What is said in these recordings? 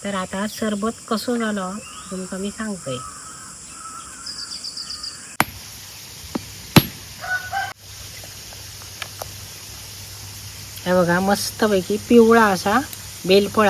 तर आता सरबत कसो झालो तुमका मी सांगतोय. हे बघा मस्तपैकी पिवळा असा बेलफळ.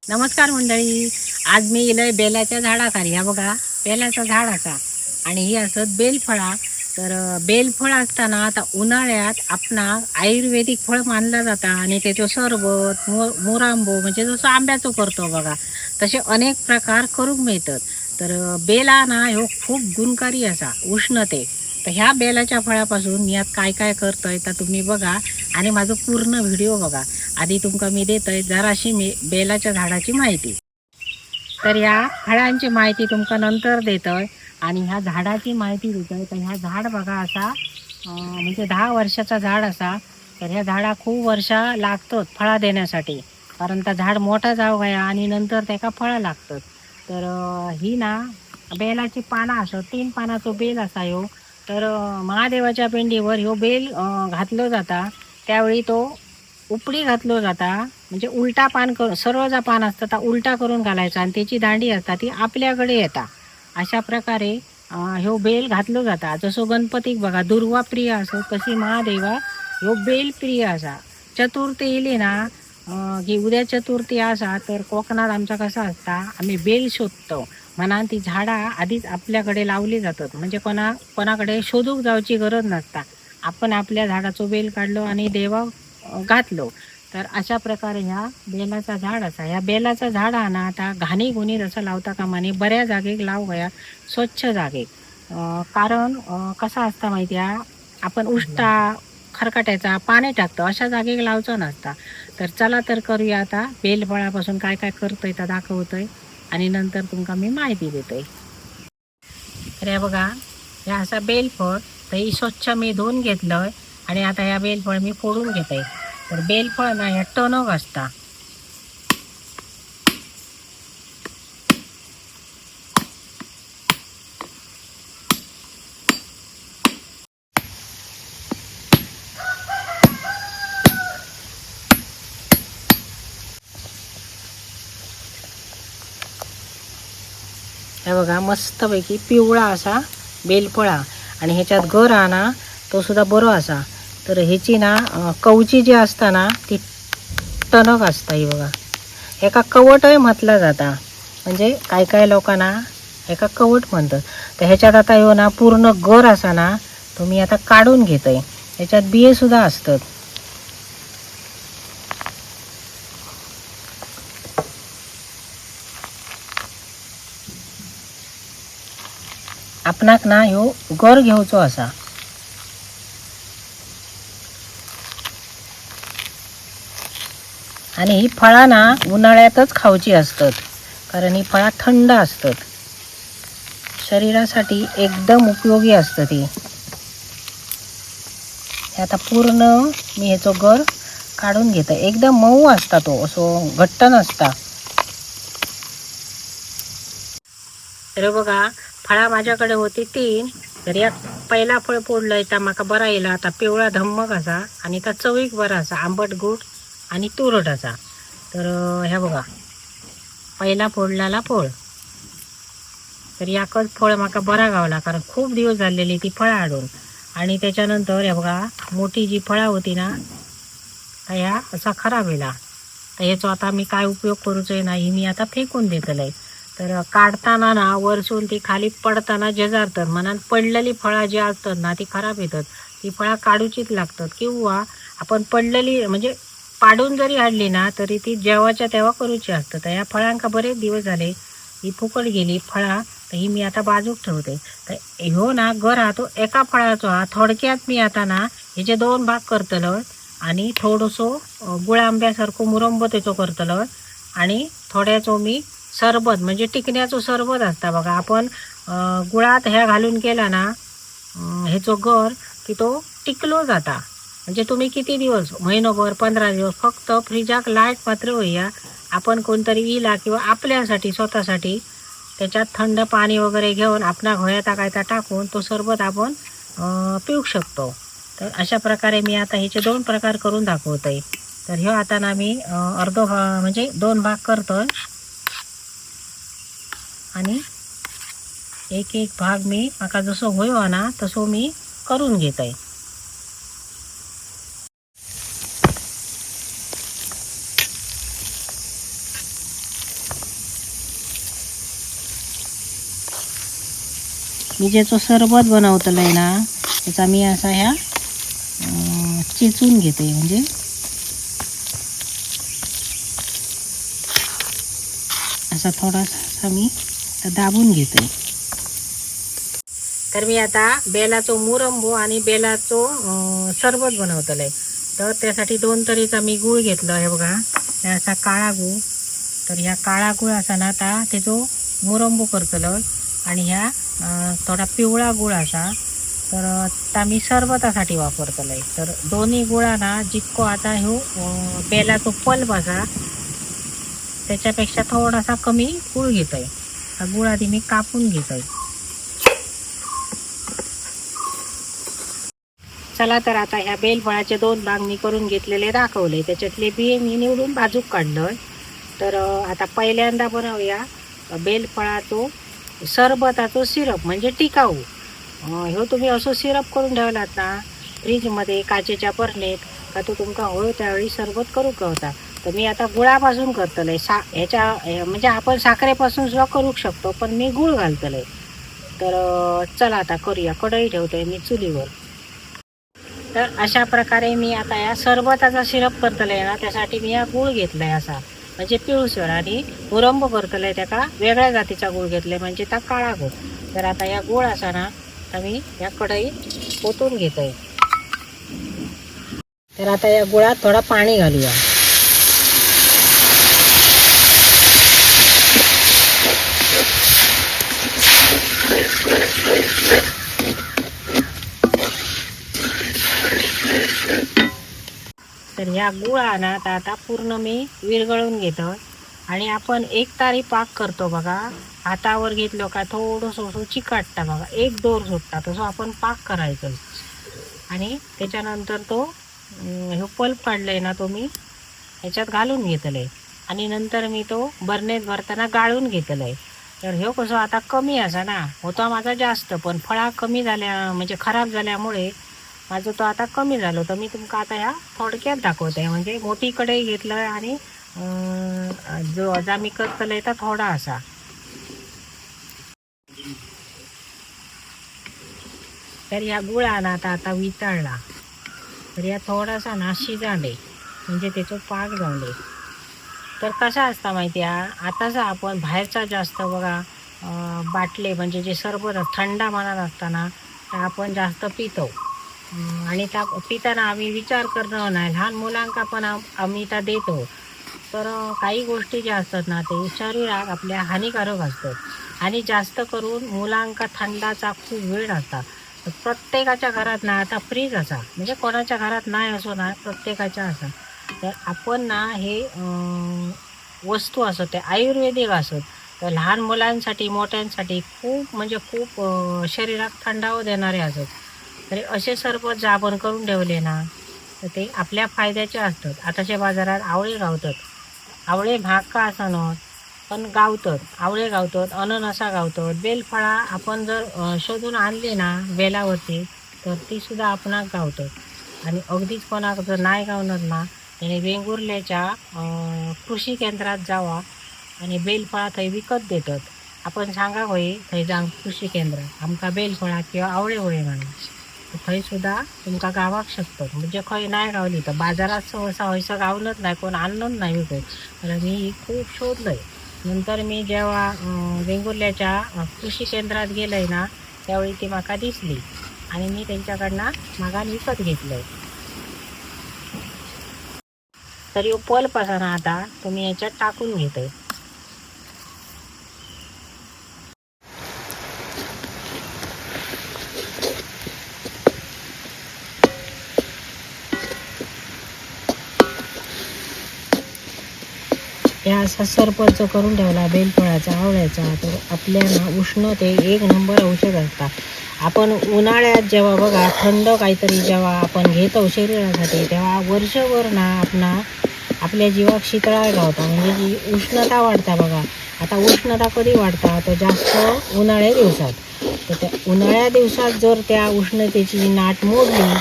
नमस्कार मंडळी, आज मी इलय बेलाच्या झाडाखाली. ह्या बघा बेलाचा झाड असा आणि ही असत बेलफळा. तर बेलफळ असताना आता उन्हाळ्यात आपणा आयुर्वेदिक फळ मानला जाता आणि त्याचो सरबत मोरांबो म्हणजे जसं आंब्याचो करतो बघा तसे अनेक प्रकार करूंक मिळतात. तर बेला ना ह्यो खूप गुणकारी असा उष्णते. तर ह्या बेलाच्या फळापासून मी आज काय काय करतोय तर तुम्ही बघा आणि माझं पूर्ण व्हिडिओ बघा. आधी तुमका मी देतोय जराशी मी बेलाच्या झाडाची माहिती. तर या फळांची माहिती तुमका नंतर देतोय आणि ह्या झाडाची माहिती देतोय. तर ह्या झाड बघा असा म्हणजे 10 वर्षाचा झाड असा. तर ह्या झाडा खूप वर्षा लागतात फळा देण्यासाठी, कारण त्या झाड मोठा जाव गया आणि नंतर त्याका फळं लागतात. तर ही ना बेलाची पानं असत, 3 पानाचो बेल असा ह्यो. तर महादेवाच्या पिंडीवर ह्यो बेल घातलो जाता त्यावेळी तो उपडी घातलो जाता, म्हणजे उलटा पान करून सरळ जा पान असता ता उलटा करून घालायचा आणि त्याची दांडी असता ती आपल्याकडे येता. अशा प्रकारे ह्यो बेल घातलो जाता. जसो गणपतीक बघा दुर्वा प्रिय असो तशी महादेवा ह्यो बेल प्रिय असा. चतुर्थी येली ना की उद्या चतुर्थी असा तर कोकणात आमचा कसा असता आम्ही बेल शोधतो म्हणान ती झाडां आधीच आपल्याकडे लावली जातात, म्हणजे कोणाकडे शोधूक जावची गरज नसता. आपण आपल्या झाडाचो बेल काढलो आणि देवा घातलो. तर अशा प्रकारे ह्या बेलाचा झाड असा. ह्या बेलाचा झाड हा ना आता घाणी गुणी जसं लावता कामा नये, बऱ्या जागेक लावू गया, स्वच्छ जागेक. कारण कसा असता माहिती आहे, आपण उष्टा खरकाट्याचा पाणी टाकतो अशा जागेक लावचो नसता. तर चला तर करूया आता बेलफळापासून काय काय करतोय तर दाखवतोय आणि नंतर तुमका मी माहिती देतोय. तर हे बघा ह्या असा बेलफळ, तर ही स्वच्छ मी धुवून घेतलंय आणि आता ह्या बेलफळ मी फोडून घेतोय. तर बेलफळ ना ह्या टणक असता. हे बघा मस्तपैकी पिवळा असा बेलफळा आणि ह्याच्यात गर हा ना तो सुद्धा बरो असा. तर ह्याची ना कवची जी असता ना ती टणक असता. ही बघा एका कवटय म्हटला जाता, म्हणजे काय काय लोकांना एका कवट म्हणतात. तर ह्याच्यात आता ह्यो ना पूर्ण गर असा ना तो मी आता काढून घेतोय. ह्याच्यात बिये सुद्धा असतात. आपणाक ना ह्यो गर घेवचो असा. आणि ही फळां ना उन्हाळ्यातच खावची असतात, कारण ही फळां थंड असतात, शरीरासाठी एकदम उपयोगी असतं ती. हे आता पूर्ण मी ह्याचो गर काढून घेते. एकदम मऊ असता तो, असो घट्ट नसता. तर बघा फळा माझ्याकडे होती 3. तर यात पहिला फळ फोडलंय तर माका बरा येला. आता पिवळा धम्मक असा आणि त्या चवीक बरा असा, आंबट गोड आणि तुरट असा. तर ह्या बघा पहिला फोडलेला फळ. तर याकच फळ माका बरा गावला, कारण खूप दिवस झालेली ती फळं हाडून. आणि त्याच्यानंतर ह्या बघा मोठी जी फळं होती ना तर ह्या असा खराब येला. तर ह्याचो आता मी काय उपयोग करूचो नाही, मी आता फेकून देतलंय. तर काढताना ना वरसून ती खाली पडताना झेजारतात, मनात पडलेली फळं जी असतात ना ती खराब येतात, ती फळं काढूचीच लागतात. किंवा आपण पडलेली म्हणजे पाडून जरी हाडली ना तरी ती जेव्हाच्या तेव्हा करूची असतात. तर ह्या फळांका बरेच दिवस झाले ही फुकट गेली फळा, तर ही मी आता बाजूक ठेवते. तर ह्यो ना गर हा तो एका फळाचो हा, थोडक्यात मी आता ना ह्याचे 2 भाग करतलो आणि थोडंसो गुळांब्यासारखो मुरंबो त्याचो करतलो आणि थोड्याचो मी सरबत म्हणजे टिकण्याचो सरबत असता बघा, आपण गुळात ह्या घालून केला ना ह्याचो गर की तो टिकलो जाता. म्हणजे तुम्ही किती दिवस, महिनोभर 15 दिवस, फक्त फ्रिजाक लायट मात्र होईया. आपण कोणतरी इला किंवा आपल्यासाठी स्वतःसाठी त्याच्यात थंड पाणी वगैरे घेऊन आपणा घोया टाकायचा टाकून तो सरबत आपण पिऊ शकतो. तर अशा प्रकारे मी आता ह्याचे दोन प्रकार करून दाखवत आहे. तर ह्यो आता ना मी अर्धो म्हणजे दोन भाग करतोय आणि एक एक भाग मी माका जसं होयो ना तसं मी करून घेत आहे. मी ज्याचं सरबत बनवतलंय ना त्याचा मी असा ह्या चेचून घेते, म्हणजे असा थोडासा मी दाबून घेते. तर मी आता बेलाचो मुरंबो आणि बेलाचो सरबत बनवतलंय. तर त्यासाठी दोन तऱ्हेचा मी गूळ घेतलो आहे बघा, असा काळा गूळ. तर ह्या काळा गूळ असा ना आता त्याचो मुरंबो करतलो आणि ह्या थोडा पिवळा गूळ असा तर ता मी सरबतासाठी वापरतलंय. तर दोन्ही गुळा ना जितको आता ह्यो बेलाचो पल्प असा त्याच्यापेक्षा थोडासा कमी गूळ घेतोय. हा गूळ आधी मी कापून घेतोय. चला तर आता ह्या बेलफळाचे दोन भाग मी करून घेतलेले दाखवले, त्याच्यातले बिये मी निवडून बाजूक काढलं. तर आता पहिल्यांदा बनवूया बेलफळाचो सरबताचो सिरप म्हणजे टिकाऊ. ह्यो तुम्ही असो सिरप करून ठेवलात ना फ्रीजमध्ये काचेच्या बरणीत का तो तुमका होय त्यावेळी सरबत करूक गावता. तर मी आता गुळापासून करतलंय, ह्याच्या म्हणजे आपण साखरेपासून सुद्धा करू शकतो पण मी गुळ घालतलंय. तर चला आता करूया. कढई ठेवतोय मी चुलीवर. तर अशा प्रकारे मी आता या सरबताचा सिरप करतलंय ना त्यासाठी मी या गूळ घेतलाय असा म्हणजे पिवळसर, आणि मुरंबो करतलंय त्याका वेगळ्या जातीचा गूळ घेतलाय म्हणजे त्या काळा गूळ. तर आता या गूळ असा ना तर मी या कढईत ओतून घेतोय. तर आता या गुळात थोडा पाणी घालूया. तर ह्या गुळा ना आता आता पूर्ण मी विरघळून घेतो. आणि आपण एक तारी पाक करतो बघा, हातावर घेतलो का थोडंसं असं चिकाटता बघा, एक दोर सुटता, तसं आपण पाक करायचं. आणि त्याच्यानंतर तो ह्यो पल्प काढलाय ना तो मी ह्याच्यात घालून घेतलंय आणि नंतर मी तो बरणीत भरताना गाळून घेतलंय. तर ह्यो कसं आता कमी असा ना होता माझा जास्त, पण फळा कमी झाल्या म्हणजे खराब झाल्यामुळे माझं तो आता कमी झालो. तर मी तुमका आता ह्या थोडक्यात दाखवते, म्हणजे मोठी कढई घेतलं आणि जो अजा मी करतलंय तर थोडा असा. तर ह्या गुळा ना आता आता वितळला तर या थोडासा ना शिजाले म्हणजे त्याचो पाक जावले. तर कसा असता माहिती आहे, आताच आपण बाहेरचा जास्त बघा बाटले म्हणजे जे सरबत थंडा म्हणत असताना तर आपण जास्त पितो आणि त्या पिताना आम्ही विचार करणं नाही, लहान मुलांका पण आम्ही त्या देतो. तर काही गोष्टी ज्या असतात ना ते शरीरात आपल्या हानिकारक असतात आणि जास्त करून मुलांका थंडाचा खूप वेळ असता. तर प्रत्येकाच्या घरात ना आता फ्रीज असा, म्हणजे कोणाच्या घरात नाही असो ना, प्रत्येकाच्या असा. तर आपण ना हे वस्तू असत ते आयुर्वेदिक असत, तर लहान मुलांसाठी मोठ्यांसाठी खूप म्हणजे खूप शरीरात थंडाव देणारे असत. तरी असे सरबत जर आपण करून ठेवले ना तर ते आपल्या फायद्याचे असतात. आताच्या बाजारात आवळे गावतात, आवळे महाग का असनत पण गावतात, आवळे गावतात, अननसा गावतात, बेलफळा आपण जर शोधून आणले ना बेलावरती तर ती सुद्धा आपणाक गावतात. आणि अगदीच कोणाक जर नाही गावणार ना त्याने वेंगुर्ल्याच्या कृषी केंद्रात जावा आणि बेलफळा थंय विकत देतात. आपण सांगा होय थंय जावन कृषी केंद्रात आमकां बेलफळा किंवा आवळे होय म्हणून, थंय सुद्धा तुमकां गावाक शकतात. म्हणजे खंय नाही गावली तर बाजारात सहसा हयसर गावनच नाही, कोण आणनच नाही विकत. तर मी खूप शोधलंय. नंतर मी जेव्हा वेंगुर्ल्याच्या कृषी केंद्रात गेलंय ना त्यावेळी ती म्हाका दिसली आणि मी त्यांच्याकडनं मागान विकत घेतलंय. तर ह्यो पल्प आसा ना आता तुम्ही याच्यात टाकून घेतय. ह्या असा सरबत जो करून ठेवला बेलफळाचा आवळ्याचा तर आपल्याला उष्णते एक नंबर औषध असता. आपण उन्हाळ्यात जेव्हा बघा थंड काहीतरी जेव्हा आपण घेतो शरीरासाठी तेव्हा वर्षभर ना आपणा आपल्या जीवाक शितळाय गावता, म्हणजे जी उष्णता वाढता बघा. आता उष्णता कधी वाढता तर जास्त उन्हाळ्या दिवसात. तर त्या उन्हाळ्या दिवसात जर त्या उष्णतेची नाट मोडली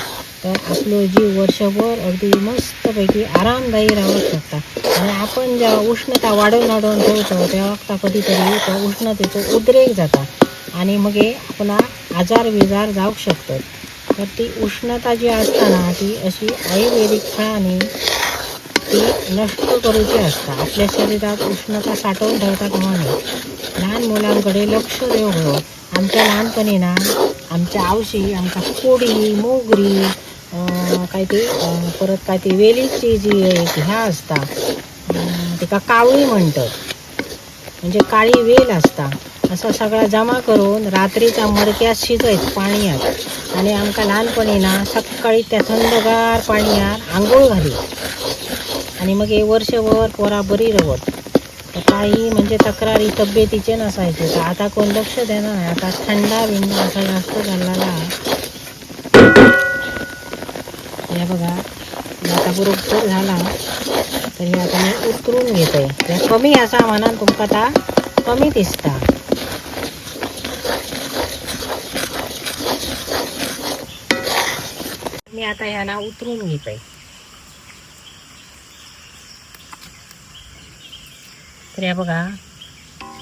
तर आपलं जीव वर्षभर अगदी मस्तपैकी आरामदायी राहू शकता. आणि आपण जेव्हा उष्णता वाढवून वाढवून ठेवतो तेव्हा आता कधीतरी त्या उष्णतेचो उद्रेक जाता आणि मग हे आपला आजार विजार जाऊ शकतात. तर ती उष्णता जी असताना ती अशी आयुर्वेदिक फळांनी ती नष्ट करूची असता. आपल्या शरीरात उष्णता साठवून ठेवता कामा नये. लहान मुलांकडे लक्ष देऊ हवं. आमच्या लहानपणी ना आमच्या आवशी आमका कोडी मोगरी काय ती परत काय ती वेलीची जी एक ह्या असता तिका कावळी म्हणतात, म्हणजे काळी वेल असता, असा सगळा जमा करून रात्रीचा मडक्यात शिजयत पाणयात आणि आमका लहानपणी ना सकाळी त्या थंडगार पाणयात आंघोळ घाली आणि मग हे वर्षभर पोरा बरी रवत. तर काही म्हणजे तक्रारी तब्येतीचे नसायचे. तर आता कोण लक्ष देणार नाही. आता थंडा बिंडा असा जास्त झालेला. हे बघा आता बरोबर झाला. तर हे आता मी उतरून घेते. हे कमी असा म्हणान तुमका आता कमी दिसता. मी आता ह्याला उतरून घेते. तर हे बघा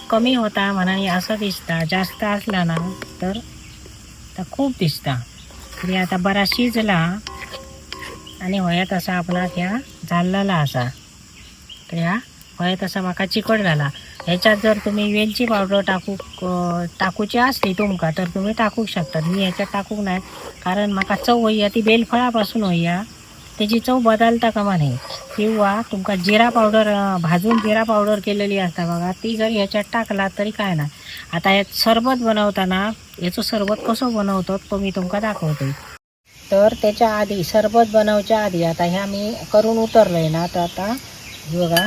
कमी होता म्हणाने असं दिसता, जास्त असला ना तर खूप दिसता. तरी आता बरा शिजला आणि होया तसा आपला ह्या झालेला असा. तर ह्या होया तसा माका चिकट झाला. ह्याच्यात जर तुम्ही वेलची पावडर टाकूची असली तुमका तर तुम्ही टाकू शकता. मी ह्याच्यात टाकूक नाही, कारण माका चव होईया ती बेलफळापासून होईया, त्याची चव बदलता कामा नये. किंवा तुमका जिरा पावडर भाजून जिरा पावडर केलेली असता बघा, ती जर ह्याच्यात टाकला तरी काय नाही. आता ह्यात सरबत बनवताना याचो सरबत कसं बनवतो तो मी तुमका दाखवते. तर त्याच्या आधी सरबत बनवच्या आधी आता ह्या मी करून उतरलंय ना, तर आता ही बघा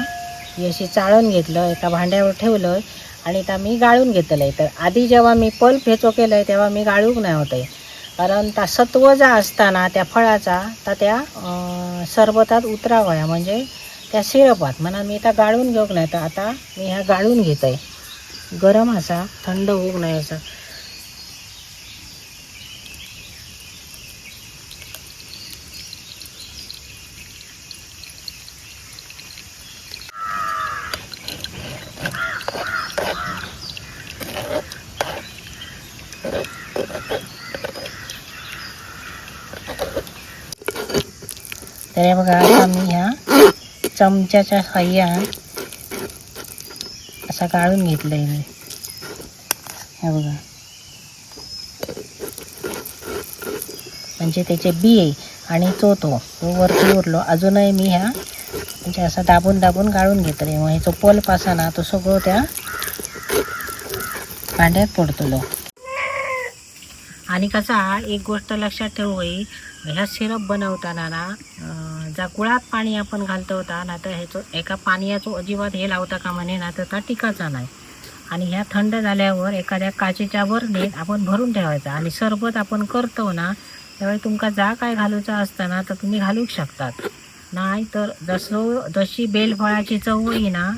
ही अशी चाळून घेतलं, एका भांड्यावर ठेवलं आणि आता मी गाळून घेतलं आहे. तर आधी जेव्हा मी पल्प ह्याचो केलं आहे तेव्हा मी गाळूक नाही होतं, कारण त्या सत्व जा असताना त्या फळाचा तर त्या सरबतात उतरावया, म्हणजे त्या सिरपात. म्हणून मी आता गाळून घेऊक नाही. तर आता मी ह्या गाळून घेत आहे. गरम असा, थंड होऊक नाही असा. तर हे बघा आता मी ह्या चमच्याच्या साह्यान असा गाळून घेतलंय मी. हे बघा म्हणजे त्याचे बिये आणि चोथो तो वरती उरलो. अजूनही मी ह्या म्हणजे असा दाबून दाबून गाळून घेतले. मग ह्याचो पल्प असा ना तो सगळं त्या भांड्यात पडतलो. आणि कसा एक गोष्ट लक्षात ठेवू, ह्या सिरप बनवताना ना जा गुळात पाणी आपण घालतो होता ना, तर ह्याचो एका पाण्याचो अजिबात हे लावता कामा नये ना, तर त्या टिकाचा नाही. आणि ह्या थंड झाल्यावर एखाद्या काचेच्या बरणीत आपण भरून ठेवायचा. आणि सरबत आपण करतो ना त्यावेळी तुमका जा काय घालूचा असताना तर तुम्ही घालू शकतात, नाही तर जशी बेलफळाची चव होई ना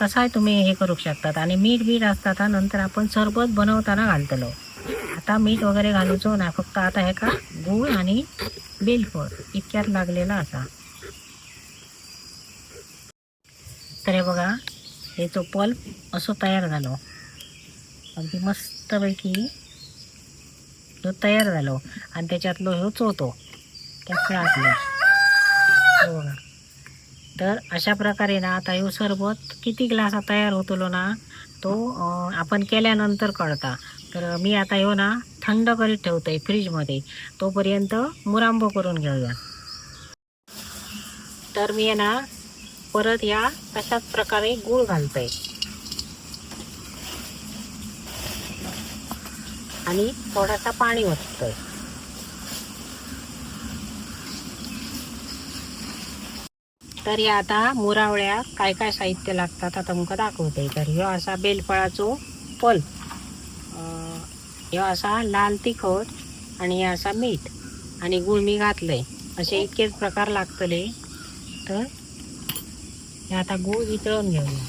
तसाय तुम्ही हे करू शकतात. आणि मीठ बीठ असतात नंतर आपण सरबत बनवताना घालतलो. आता मीठ वगैरे घालूचो ना, फक्त आता हे का गूळ आणि बेलफळ इतक्यात लागलेला असा. तर हे बघा ह्याचो पल्प असो तयार झालो, अगदी मस्तपैकी तो तयार झालो. आणि त्याच्यातलो ह्यो चोथो त्या फळातलो हे बघा. तर अशा प्रकारे ना आता ह्यो सरबत किती ग्लासा तयार होतलो ना तो आपण केल्यानंतर कळता. तर मी आता ह्यो ना थंड करीत ठेवतोय फ्रीजमध्ये, तोपर्यंत मुरांबो करून घेऊया. तर मी ना परत या तशाच प्रकारे गूळ घालतोय आणि थोडासा पाणी ओततोय. तर तर हे आता मुरावळ्याक काय काय साहित्य लागतात आता तुमका दाखवते. तर ह्यो असा बेलफळाचो पल्प, ह्यो असा लाल तिखट आणि हे असा मीठ आणि गुळ मी घातलंय. असे इतकेच प्रकार लागतले. तर हे आता गूळ वितळून घेऊया.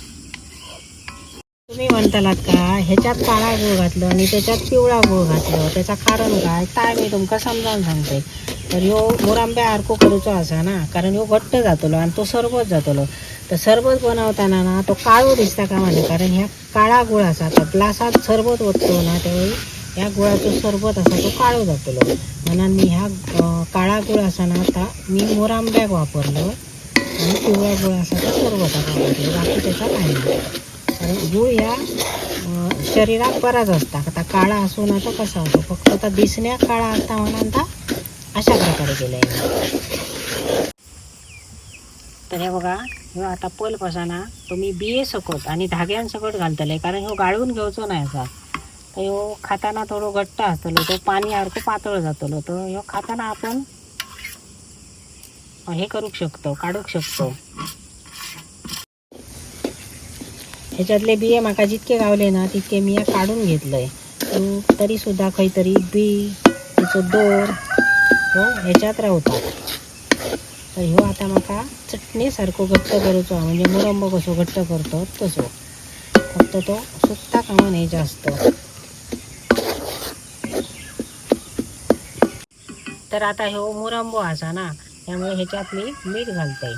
तुम्ही म्हणतालात का ह्याच्यात काळा गूळ घातलं आणि त्याच्यात पिवळा गूळ घातलं, त्याचा कारण काय काय मी तुमका समजावून सांगते. तर ह्यो मुरांब्या सारखो करूचो आसा ना, कारण ह्यो घट्ट जातलो आणि तो सरबत जातलो. तर सरबत बनवताना ना तो काळो दिसता का म्हणजे, कारण ह्या काळा गुळ आसा. तर ग्लासात सरबत ओततो ना त्यावेळी ह्या गुळाचो सरबत आसा तो काळो जातलो. म्हणून मी ह्या काळा गुळ आसा ना आता मी मुरांब्याक वापरलो आणि पिवळा गुळ आसा तो सरबताक वापरलो, बाकी त्याचा काय नाही. कारण गुळ ह्या शरीराक बराच असता. आता काळा असो ना तर कसा असो, फक्त आता दिसण्याक काळा असता म्हणून आता अशा प्रकारे केलं आहे. तर हे बघा ह्यो आता पल्प असा ना तो मी बिये सकट आणि धाग्यांसकट घालतले, कारण ह्यो गाळून घेवचो नाही असा. तर ह्यो खाताना थोडो घट्ट आसतलो, तो पाणी सारखो पातळ जातलो. तर ह्यो खाताना आपण हे करूक शकतो, काढूक शकतो. ह्याच्यातले बिये म्हाका जितके गावले ना तितके मी काढून घेतलंय. तरी सुद्धा खंय तरी बी त्याचो दोर हो ह्याच्यात रावता. तर ह्यो आता म्हाका चटणी सारखो घट्ट करूचो, म्हणजे मुरंबो कसो घट्ट करतो तसो, फक्त तो सुकता कामा न्हय जास्त. तर आता ह्यो मुरंबो आसा ना त्यामुळे ह्याच्यात मी मीठ घालतय,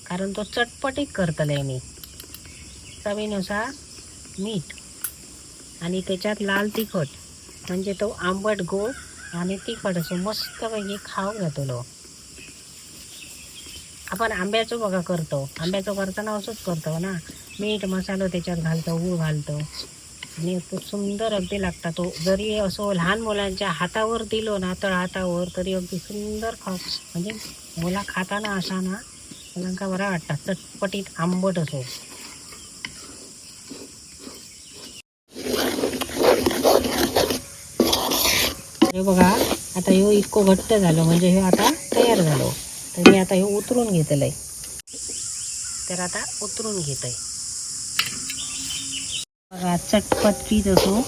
कारण तो चटपटीत करतले मी. चवीनुसार मीठ आणि त्याच्यात लाल तिखट, म्हणजे तो आंबट गोड आणि तिखट असो मस्तपैकी खाऊ जातलो. आपण आंब्याचो बघा करतो, आंब्याचो करताना असंच करतो ना, मीठ मसालो त्याच्यात घालतो, गूळ घालतो आणि तो सुंदर अगदी लागता. तो जरी असो लहान मुलांच्या हातावर दिलो ना तळ हातावर तरी अगदी सुंदर खाऊ, म्हणजे मुला खाताना असा ना मुलांका बरा वाटता, चटपटीत आंबट असो. हे बघा आता ह्यो इतको घट्ट झालो, म्हणजे ह्यो आता तयार झालो. तर मी आता ह्यो उतरून घेतलंय. तर आता उतरून घेतय. बघा चटपटीत असो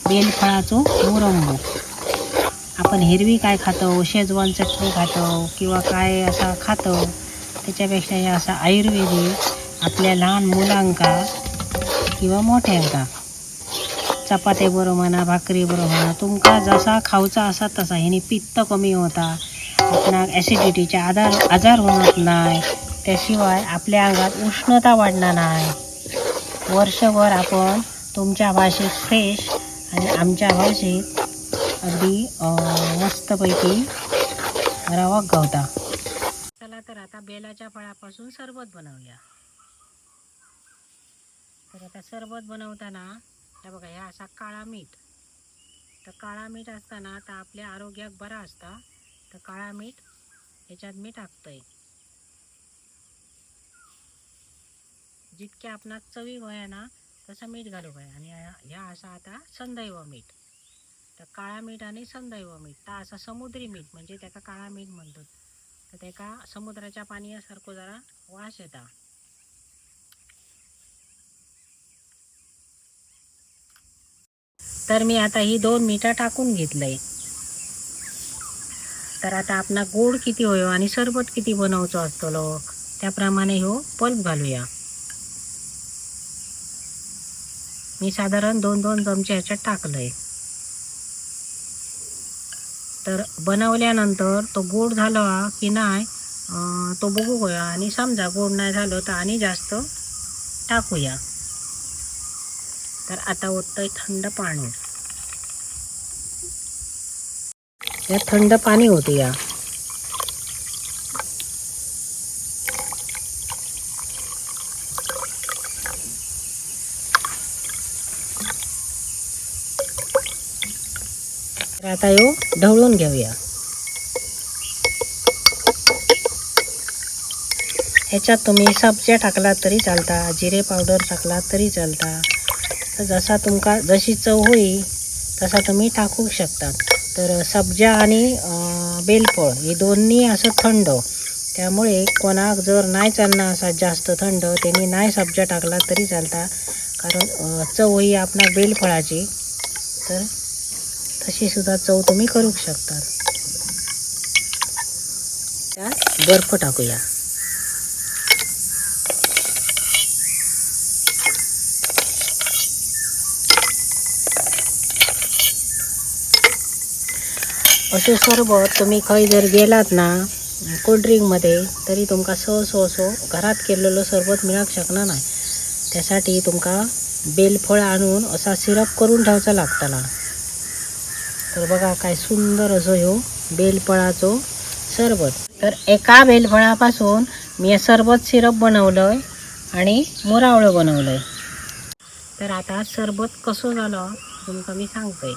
बेलफळाचो मुरंबो. आपण हिरवी काय खातो, शेजवान चटणी खातो किंवा काय असा खातो, त्याच्यापेक्षा हे असा आयुर्वेदिक आपल्या लहान मुलांका किंवा मोठ्यांका चपाती बरोबर म्हणा, भाकरी बरोबर म्हणा, तुमका जसा खावचा असा तसा. ह्यानी पित्त कमी होता, आपणाक ॲसिडिटीचे आजार होत नाही, त्याशिवाय आपल्या अंगात उष्णता वाढणार नाही. वर्षभर आपण तुमच्या भाषेत फ्रेश आणि आमच्या भाषेत अगदी मस्तपैकी रवा गावता. चला तर आता बेलाच्या फळापासून सरबत बनवूया. तर आता सरबत बनवताना हे बघा ह्या असा काळा मीठ. तर काळा मीठ असताना तर आपल्या आरोग्याक बरा असता. तर काळा मीठ ह्याच्यात मी टाकतोय. जितके आपणाक चवी होया ना तसं मीठ घालू काय. आणि ह्या असा आता संदैव मीठ. तर काळा मीठ आणि संदैव मीठ, तर असा समुद्री मीठ म्हणजे त्याका काळा मीठ म्हणतात. तर त्याका समुद्राच्या पाण्यासारखं जरा वास येता. तर मी आता ही 2 मिठां टाकून घेतलंय. तर आता आपणा गोड किती होयो आणि सरबत किती बनवचो असतलो त्याप्रमाणे ह्यो पल्प घालूया. मी साधारण 2-2 चमचे ह्याच्यात टाकलंय. तर बनवल्यानंतर तो गोड झाला की नाही तो बघूया, आणि समजा गोड नाही झालं तर आणि जास्त टाकूया. तर आता ओततोय थंड पाणी. या थंड पाणी ओतूया. तर आता ह्यो ढवळून घेऊया. ह्याच्यात तुम्ही सब्जा टाकला तरी चालता, जिरे पावडर टाकला तरी चालता. तर जसा तुमका जशी चव होईल तसा तुम्ही टाकू शकता. तर सब्जा आणि बेलफळ हे दोन्ही असं थंड, त्यामुळे कोणाक जर नाही चालना असा जास्त थंड त्यांनी नाही सब्जा टाकला तरी चालता, कारण चव ही आपणाक बेलफळाची, तर तशी सुद्धा चव तुम्ही करू शकता। त्यात बर्फ टाकूया। असे सरबत तुम्ही खंय जर गेलात ना कोल्ड्रिंकमध्ये तरी तुमका सहज असो घरात केलेलो सरबत मिळाक शकणार नाही। त्यासाठी तुमका बेलफळ आणून असा सिरप करून ठेवचा लागतला। तर बघा काय सुंदर असो ह्यो बेलफळाचो सरबत। तर एका बेलफळापासून मी सरबत सिरप बनवलंय आणि मुरावळं बनवलंय। तर आता सरबत कसं झालं तुमका मी सांगतोय।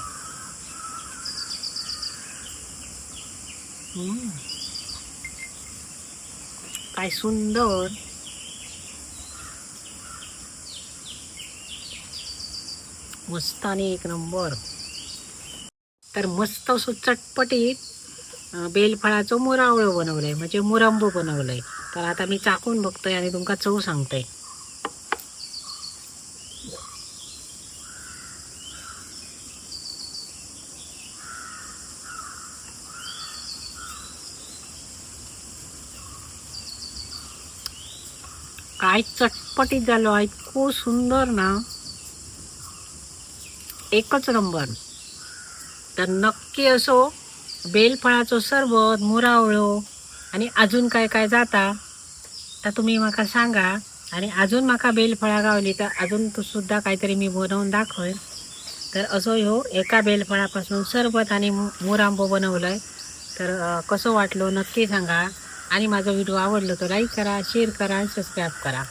काय सुंदर, मस्त आणि एक नंबर। तर मस्त असं चटपटीत बेलफळाचं मुरावळं बनवलंय, म्हणजे मुरंबो बनवलंय। तर आता मी चाकून बघतोय आणि तुमका चव सांगतोय। काय चटपटीत झालो, इतकं सुंदर ना, एकच नंबर। तर नक्की असो बेलफळाचो सरबत, मुरावळो आणि अजून काय काय जाता तर तुम्ही माका सांगा। आणि अजून माका बेलफळा गावली तर अजून तो सुद्धा काहीतरी मी बनवून दाखवेन। तर असो ह्यो एका बेलफळापासून सरबत आणि मुरांबो बनवलंय। तर कसं वाटलं नक्की सांगा आणि माझा व्हिडिओ आवडलो तर लाईक करा, शेअर करा आणि सबस्क्राईब करा।